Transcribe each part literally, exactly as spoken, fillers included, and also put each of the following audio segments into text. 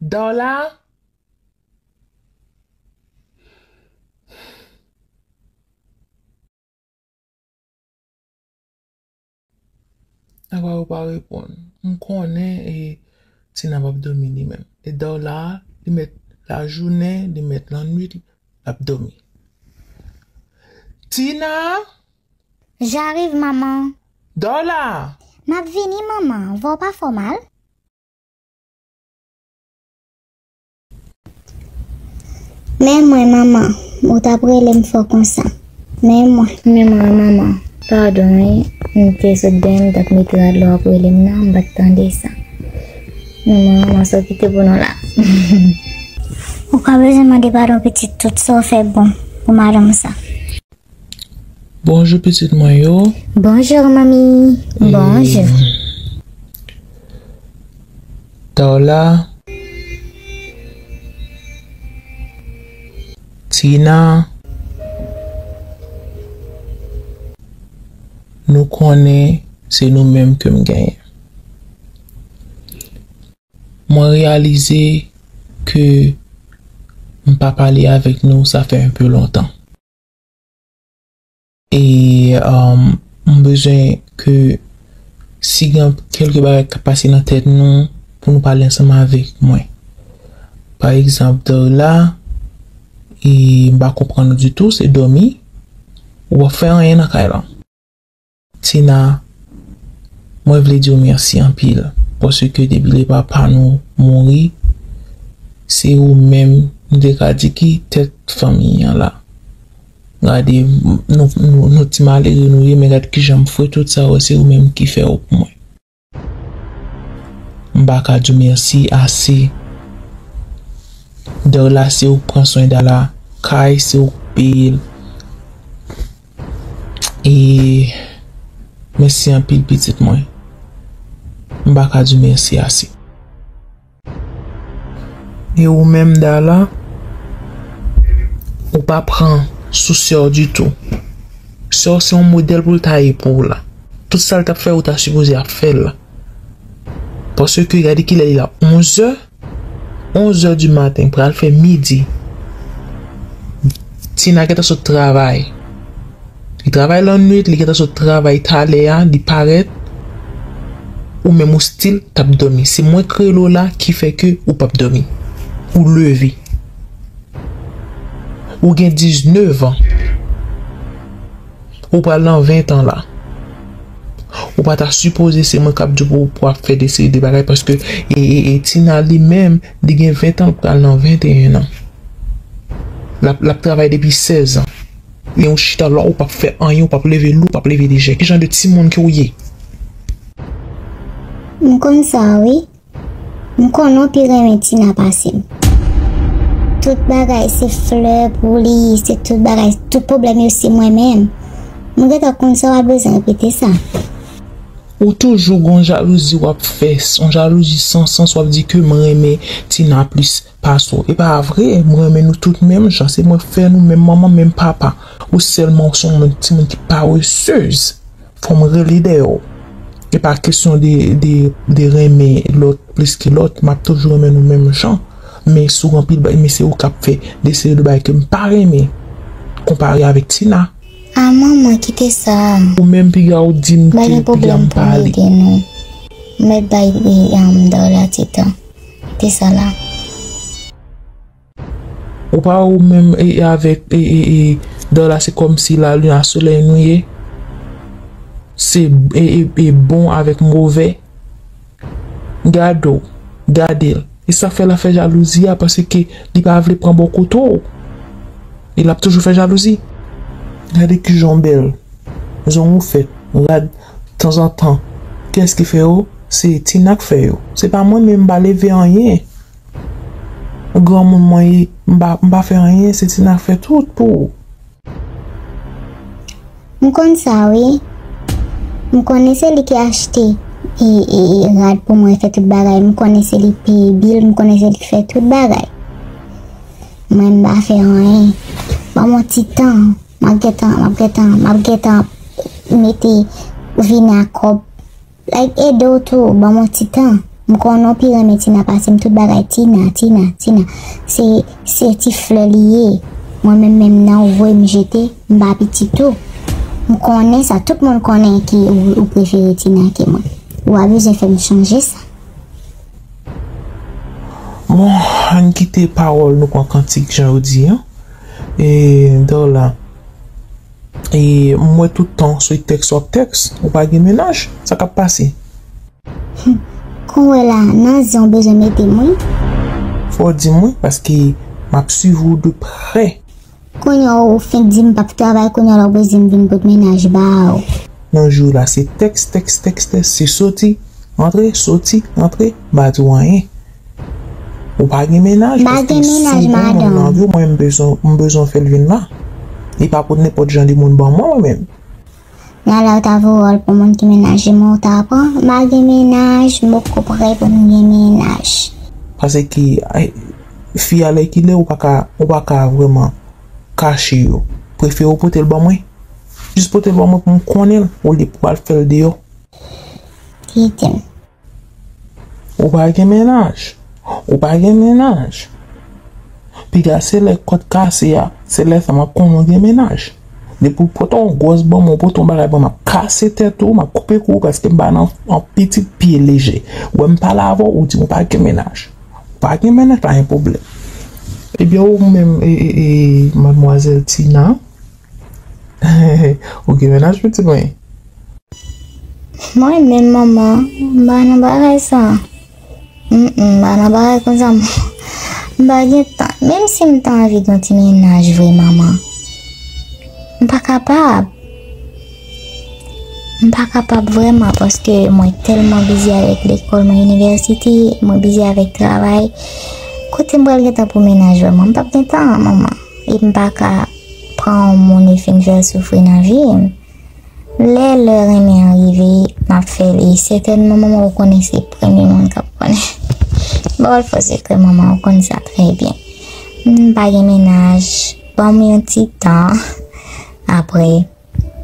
Darla? Apa yo pa reponn? M konnen e Tina p ap dòmi li menm. E Darla, li mèt lajounen, li mèt lannwit, l ap dòmi. Tina! J'arrive, maman. Darla! M ap vini, manman. Vwa w pa fè w mal? Men mwen, manman, ou t ap rele m fò konsa. Men mwen. Men mwen, manman, padon wi, m te sot benyen, m t ap mete rad la, w ap rele m nan, m pa t tande sa. Men mwen, manman, sa w kite pou nou la. Ou pa bezwen mande padon, pitit, tout sa w fè bon pou madanm sa. Bonjou pitit mwen yo. Bonjou manmi. Bonjou. Darla, Tina, nou konnen se nou menm ke m genyen. Mwen reyalize ke m pa pale avèk nou, sa fè un peu lontan. E, um, m bezwen ke si gen kèlke bagay k ap pase nan tèt nou, pou nou pale ansanm avèk mwen. Pa egzanp, Darla, e m pa konprann ou ditou, se dòmi, ou pa fè anyen nan kay lan. Tina, mwen vle di w mèsi anpil, paske depi lè papa nou mouri, se ou menm, nou te ka di ki tèt fanmi an la. Gade, nou, nou, nou ti malere nou ye, men gad kijan m fre tout sa yo, se ou menm ki fè yo pou mwen. M pa ka di w mèsi ase. Darla, se ou k pran swen Darla. Kay, se ou k peye l. E mèsi anpil, pitit mwen. M pa ka di w mèsi ase. E ou menm, Darla, ou pa pran sou sè w ditou. Sè w se yon modèl pou l ta ye pou ou la. Tout sa l t ap fè, ou ta sipoze ap fè l la. Paske gade kilè li la, onzè, onzè di maten, pral fè midi. Tina gentan sot travay. Li travay lannwit, li gentan sot travay talè a, li parèt. Ou menm ou still t ap dòmi. Se mwen k rele w la ki fè ke ou p ap dòmi. Ou leve. Ou gen diznèf an. Ou pral nan ven an la. Ou pa ta sipoze se mwen k ap di w pou, pou ap fè de seri de bagay, paske e, e, e Tina li menm, li gen ven an, l pral nan venteyen an. L ap, l ap travay depi sèz an. E ou chita la, ou p ap fè anyen, ou p ap leve lou, ou p ap leve lejè. Ki jan de timoun ke w ye? M konn sa, wi. M konnen w pi renmen Tina pase m. Tout bagay se flè pou li, se tout bagay, tout pwoblèm yo se mwen menm. M gentan konn sa, w pa bezwen repete sa. Ou toujou gon jalouzi w ap fè, yon jalouzi san sans, w ap di ke m renmen Tina plis pase w. E pa vre, m renmen nou tout menm jan, se mwen k fè nou menm manman, menm papa. Ou sèlman, ou se yon timoun ki paresez. Fò m rele dèyè w. E pa kesyon de, de, de renmen lòt plis ke lòt, m ap toujou renmen nou menm jan. Men sou anpil bagay, men se ou k ap fè de seri de bagay ke m pa renmen konpare avèk Tina. A manman, kite sa. Ou menm piga w di m ke piga m pale. Pa gen pwoblèm pou m ede nou. M mèt bay, e, Darla ti tan. Kite sa la. Ou pa ou menm e, e avèk e, e, e, Darla, se kòmsi lalin a solèy nou ye. Se e, e, e bon avèk movè. Gade w, gade l. E sa fè l ap fè jalouzi a, paske li pa vle pran bò kote w. E l ap toujou fè jalouzi. Gade kijan w bèl. Jan w fèt, rad, tanzantan. Kiyès ki fè yo? Se Tina k fè yo. Se pa mwen menm, m pa leve anyen. Granmoun mwen ye, m pa, m pa fè anyen, se Tina k fè tout pou ou. M konn sa, wi. M konnen se li ki achte e, e, e rad pou mwen, fè tout bagay. M konnen se li peye bil, m konnen se li ki fè tout bagay. Mwen, m pa fè anyen. Ban m yon ti tan. M ap gentan, m ap gentan, m ap gentan mete vini a kòb. Like, ede w tou, ban m yon ti tan. M konnen w pi renmen Tina pase m, tout bagay Tina, Tina, Tina. Se, se ti flè li ye. Mwen menm, menm nan ou voye m jete, m pa pitit ou. M konnen sa, tout moun konnen ke ou, ou prefere Tina ke mwen. Ou pa bezwen fè m chanje sa. Bon, ann kite pawòl nou pran kantik jan yo di an. E, Dorla, e, m wè tout tan se tèks w ap tèks, ou pa gen mennaj, sa k ap pase? Kon w wè la, nan zen w bezwen mete m wi. Fò w di m wi, paske m ap swiv ou de prè. Kounye a ou fin di m p ap travay, kounye a la ou bezwen m vin pot mennaj ba w. Nan jou la se tèks, tèks, tèks, tèks, se soti, antre, soti, antre, m pa di w anyen. Ou pa gen mennaj, paske si w gen moun nan vi w, mwen m bezwen, m bezwen fè l vin la. E pa pou nenpòt jan de moun ban mwen, mwen menm. Nan lè w ta voye w pou moun ki menaje mwen, ou ta pran? M pa gen mennaj, m poko prè pou m gen mennaj. Paske, fi a lè ki lè, ou pa ka, ou pa ka vrèman kache yo. Prefere w pote l ban mwen. Jis pote l ban mwen pou m konnen l, olye pou w al fè l deyò. Kite m. Ou pa gen mennaj. Ou pa gen mennaj. Piga se lè kòt kase a, se lè sa m ap konnen w gen mennaj. Depi w pote yon gwòs ban mwen, w pote yon bagay ban mwen, m ap kase tèt ou, m ap koupe kou ou, paske m pa nan yon pitit pye leje. Ou wè m pale avè w, ou di m ou pa gen mennaj. Ou pa gen mennaj, pa gen pwoblèm. Ebyen, ou menm, e, e, e, madmwazèl Tina, ou gen mennaj, pitit mwen? Mwen menm, manman, m pa nan bagay sa. Mm, mm, m pa nan bagay konsa, m pa gen tan. Menm si m ta anvi gen yon ti mennaj vre, manman, m pa kapab. M pa kapab vrèman, paske mwen tèlman bizi avèk lekòl mwen, inivèsite, mwen bizi avèk travay. Kote m pral gen tan pou mennaj vrèman? M p ap gen tan, manman. E m pa ka pran yon moun e fin fè l soufri nan vi m. Lè lè renmen an rive, m ap fè l. E sètènman, manman, ou konnen se premye moun k ap konnen. M pa pral fè w sekrè, manman, ou konn sa trè byen. M pa gen mennaj. Ban m yon ti tan. Apre,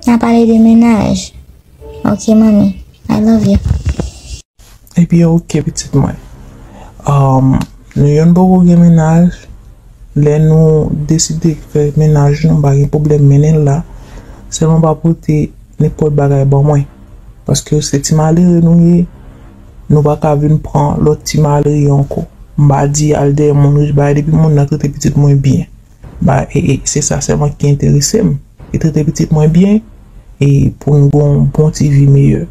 n a pale de mennaj. Ok, manmi. I love you. Ebyen, oke, pitit mwen. Um, nou youn poko gen mennaj. Lè nou deside fè mennaj nou, pa gen pwoblèm, mennen l la. Sèlman pa pote nenpòt bagay ban mwen. Paske se ti malere nou ye. Nou pa ka vin pran lòt ti malere ankò. M pa di al dèyè moun, wi, bagay depi moun nan trete pitit mwen byen. Ba, e, e, se sa sèlman ki enterese m. E trete pitit mwen byen, e pou n gen yon bon ti vi meyè.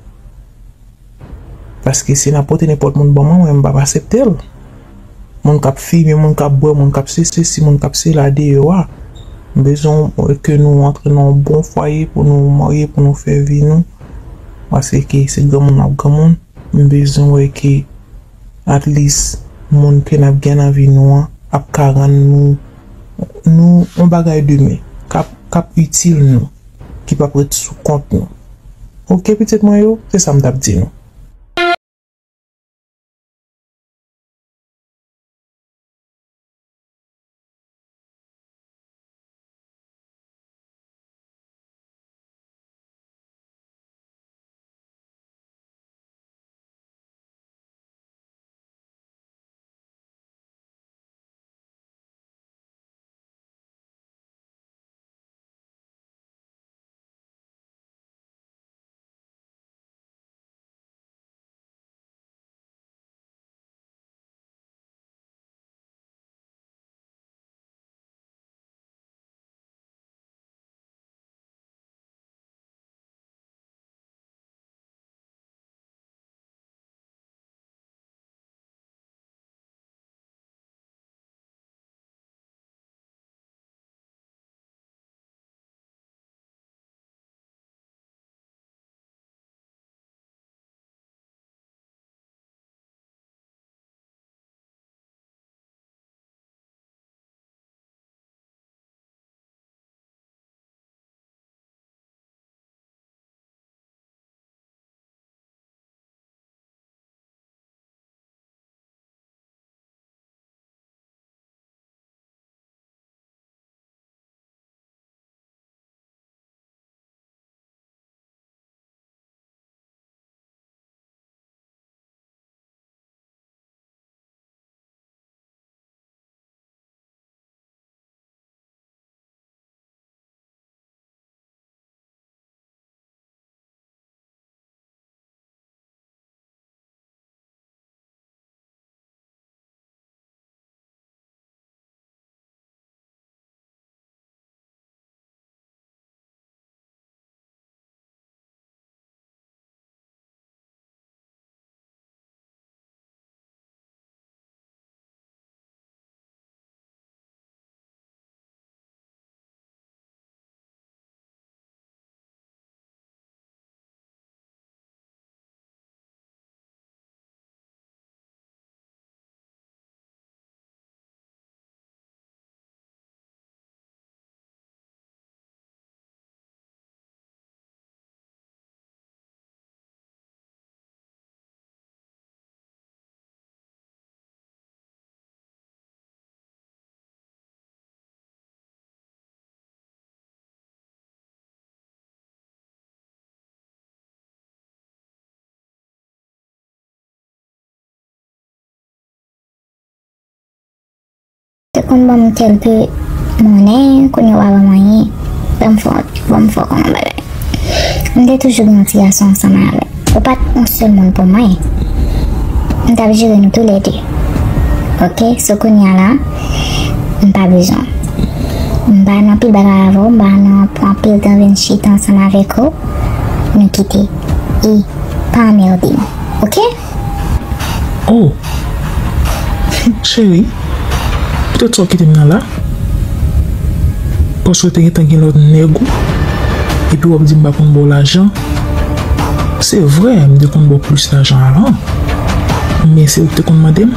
Paske si n ap pote nenpòt moun ban mwen, mwen, m p ap aksepte l. Moun k ap fimen, moun k ap bwè, moun k ap se sesi, moun k ap sela deyò a. M bezwen ke nou antre nan yon bon fwaye pou nou marye, pou nou fè vi nou. Paske se granmoun ap granmoun. M bezwen wè ke at least moun ke n ap gen nan vi nou an ap ka rann nou, nou yon bagay demen, k ap, k ap itil nou, ki p ap ret sou kont nou. Oke, pitit mwen yo, se sa m t ap di nou. te konn ban m kèlke monnen, kounye a w pa ban m anyen. Ban m fè, ban m fè w konnen yon bagay. M te toujou gen yon ti gason ansanm avè w. Ou pa t yon sèl moun pou mwen. M t ap jere nou toulède. Oke, so kounye a la, m pa bezwen w. M pa nan anpil bagay avè w, m pa nan pran anpil tan vin chita ansanm avèk ou. Nou kite. E pa anmède m. Oke? Oh! Cheri, poutèt sa w kite m nan la? Paske w te gentan gen lòt nèg ou, epi w ap di m pa konn ba w lajan. Se vre, m te konn ba w plis lajan avan. Men se ou ki te konn mande m.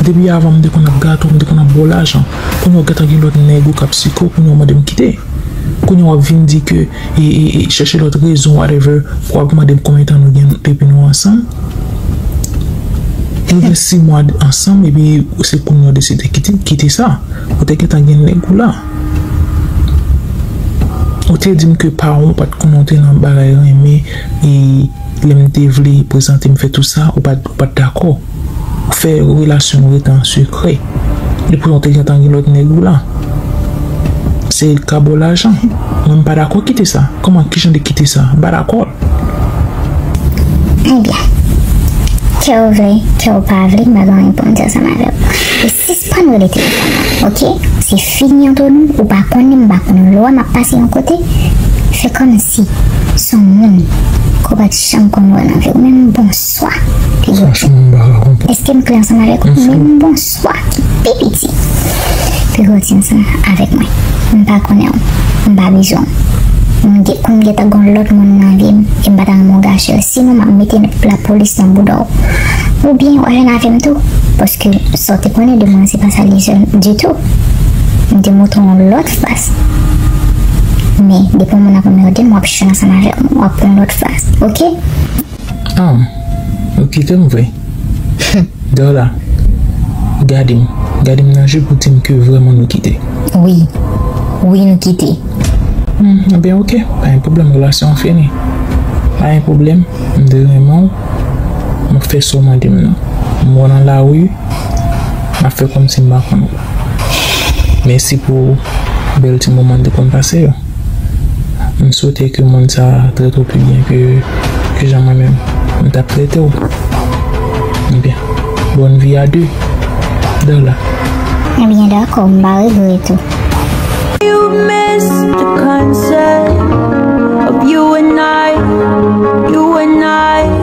Depi avan, m te konn ap gate w, m te konn ap ba w lajan. Kounye a w gentan gen lòt nèg ou k ap sike w, kounye a w mande m kite. Kounye a w ap vin di ke e, e, e chèche lòt rezon, whatever, w ap mande m konbyen tan nou gen depi nou ansanm. Nou gen sis mwa ansanm, epi se kounye a w deside kite, kite sa. Ou te gentan gen nèg ou la. Ou te di m ke paran w pa t konnen w te nan bagay renmen, e lè m te vle prezante m fè tout sa, ou pa t, ou pa t dakò. Ou fè relasyon nou rete an sekrè. Epi w te gentan gen lòt nèg ou la. Se li k ap ba w lajan. Mwen, m pa dakò kite sa. Kòman, kijan de kite sa? M pa dakò. Ebyen, kè w vle, kè w pa vle, m pa gen anyen pou m di ansanm avè w. E sispann rele telefòn nan, oke? Se fini ant nou, ou pa konnen, m pa konnen lè w wè m ap pase yon kote. Fè kòmsi se yon moun ke w pa t janm konn wè nan vi w. Menm bonswa, pi gwo. Franchman, m pa ka konprann. Èske m klè ansanm avèk ou? Menm bonswa ki pi piti, pi gwo ti ansanm avèk mwen. M pa konnen w. M pa bezwen w. M gen, kou m gentan gen lòt moun nan vi m, e m pa ta renmen w gache l. Sinon, m ap mete lapolis nan bouda w. Oubyen, w a jwenn avè m tou. Paske sa w te konnen de mwen, se pa sa l ye ditou. M te montre w yon lòt fas. Men, depi yon moun ap anmède m, w ap jwenn ansanm avè m, w ap pran yon lòt fas. Oke? Ah, ou kite m vre? Darla, gade m. Gade m nan je pou di m ke vrèman nou kite. Wi. Wi, nou kite. Hmm, ebyen, oke. Pa gen pwoblèm, relasyon an fini. Pa gen pwoblèm. M te renmen w. M ap fè sa w mande m nan. M wè w nan lari, m ap fè kòmsi m pa konn ou. Mèsi pou bèl ti moman n te konn pase yo. M swete ke moun sa a trete w pi byen ke, ke jan mwen menm m t ap trete w. Ebyen, bonne vie à deux. Darla. Ebyen, dakò, m pa regrèt ou. You miss the concept of you and I, you and I.